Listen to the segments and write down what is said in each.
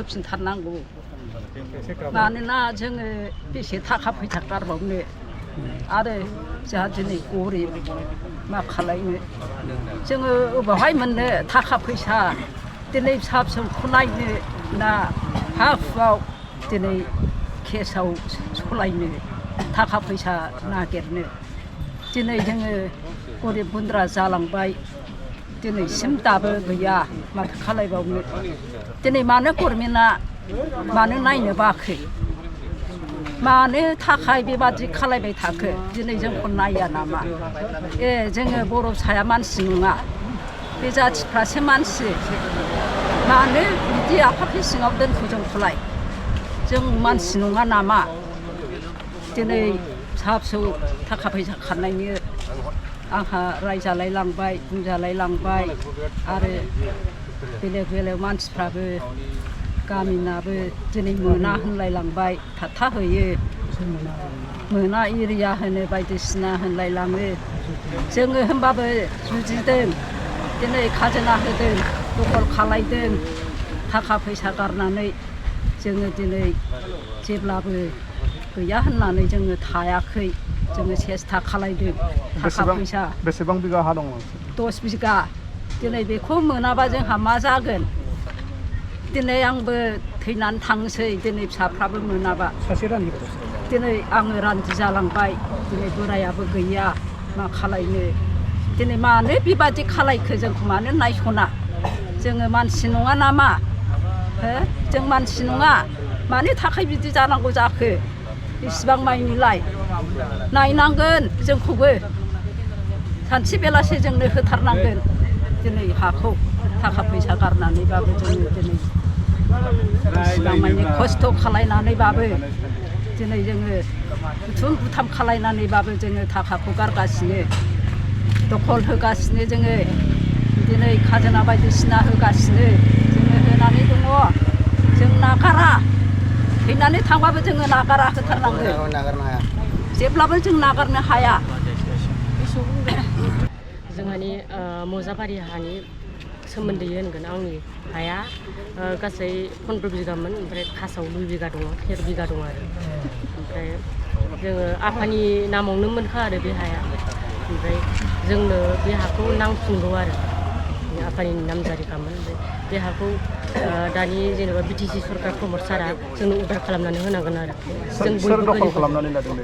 होफिनथारनांगौ मानोना जोङो बेसे थाखा फैसा गारबावनो आरो जोंहा दिनै गरिब मा खालायनो जोङो अबावहाय मोननो थाखा फैसा दिनै फिसा फिसौखौ नायनो ना हा हुआव दिनै केसआव सलायनो थाखा फैसा नागिरनो दिनै जोङो गरिब गुन्द्रा जालांबाय दिनैसिम दाबो गैया माथो खालायबावनो दिनै मानो गभर्नमेन्टआ मानो नायनो बाखै मानो थाखाय बेबादि खालायबाय थाखो दिनै जोंखौ नाया नामा जोङो बर' फिसाया मानसि नङा बे जाथिफ्रासो मानसि मानो बिदि आफादनि सिङाव दोनखो जोंखौलाय जों मानसि नङा नामा दिनै फिसा फिसौ थाखा फैसा खारनायनि आंहा रायजालाय लांबाय बुंजालाय लांबाय आरो बेलेग बेलेग मानसिफ्राबो गामिनाबो दिनै मोना होनलाय लांबाय थाबथाहैयो मोना एरिया होनो बायदिसिना होनलाय लाङो जोङो होनबाबो जुजिदों दिनै खाजोना होदों दखल खालायदों थाखा फैसा गारनानै जोङो दिनै जेब्लाबो गैया होननानै जोङो थायाखै जोङो सेस्था खालायदों थाखा फैसा बेसेबां बिगा हा दङ 10 बिगा दिनै बेखौ मोनाबा जोंहा मा जागोन दिनै आंबो थैनानै थांसै दिनै फिसाफ्राबो मोनाबा दिनै आङो रान्दि जालांबाय दिनै बोरायाबो गैया मा खालायनो दिनै मानो बेबादि खालायखो जोंखौ मानो नायस'ना जोङो मानसि नङा नामा जों मानसि नङा मानो थाखाय बिदि जानांगौ जाखो इसिबां माइनिलाय नायनांगोन जोंखौबो सानसे बेलासे जोंनो होथारनांगोन दिनै हाखौ थाखा फैसा गारनानैबाबो जोङो दिनै इसिबां मानि खस्थ' खालायनानैबाबो दिनै जोङो बुथुम बुथाम खालायनानैबाबो जोङो थाखाखौ गारगासिनो दखल होगासिनो जोङो दिनै खाजोना बायदिसिना होगासिनो जोङो होनानै दङ जों नागारा थैनानै थांबाबो जोङो नागारा होथारनांगोन जेब्लाबो जों नागारनो हाया जोंहानि मजाबारि हानि सोमोन्दै होनगोन आंनि हाया गासै 15 बिगामोन ओमफ्राय खासाव 2 बिगा दङ 13 बिगा दङ आरो ओमफ्राय जोङो आफानि नामावनो मोनखा आरो बे हाया ओमफ्राय जोंनो बे हाखौ नांफिनगौ आरो आफानि नामजारिखामोन ओमफ्राय बे हाखौ दानि जेनेबा बिटिसि सरकार प्रमद सारा जोंनो उदार खालामनानै होनांगोन आरो जों बयबो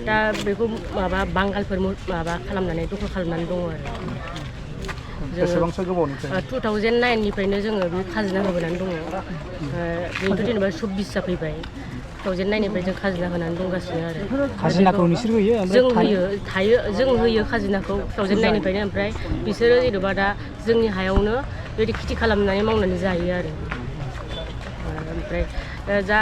दा बेखौ माबा बांगालफोर माबा खालामनानै दखल खालामनानै दङ आरो 2009 निफ्रायनो जोङो बे खाजोना होबोनानै दङ बेनोथ' जेनेबा 24 जाफैबाय 2009 निफ्राय जों खाजोना होनानै दंगासिनो आरो खाजोनाखौ नोंसोर होयो जों होयो खाजोनाखौ 2009 निफ्रायनो ओमफ्राय बिसोरो जेनेबा दा जोंनि हायावनो बेबायदि खेथि खालामनानै मावनानै जायो आरो ओमफ्राय जा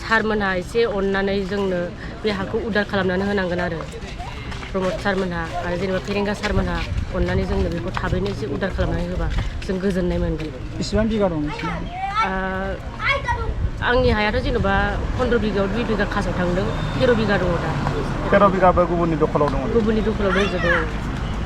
सारमोनहा एसे अननानै जोंनो बे हाखौ उदार खालामनानै होनांगोन आरो प्रमद सारमोनहा आरो जेनेबा फेरेंगा सारमोनहा अननानै जोंनो बेखौ थाबैनो एसे उदार खालामनानै होबा जों गोजोननाय मोनगोन बेसेबां बिगा दं आंनि हायाथ' जेनेबा 15 बिगायाव 2 बिगा खासाव थांदों 13 बिगा दङ दा 13 बिगाबो गुबुननि दखलाव दङ गुबुननि दखलाव दंजोबो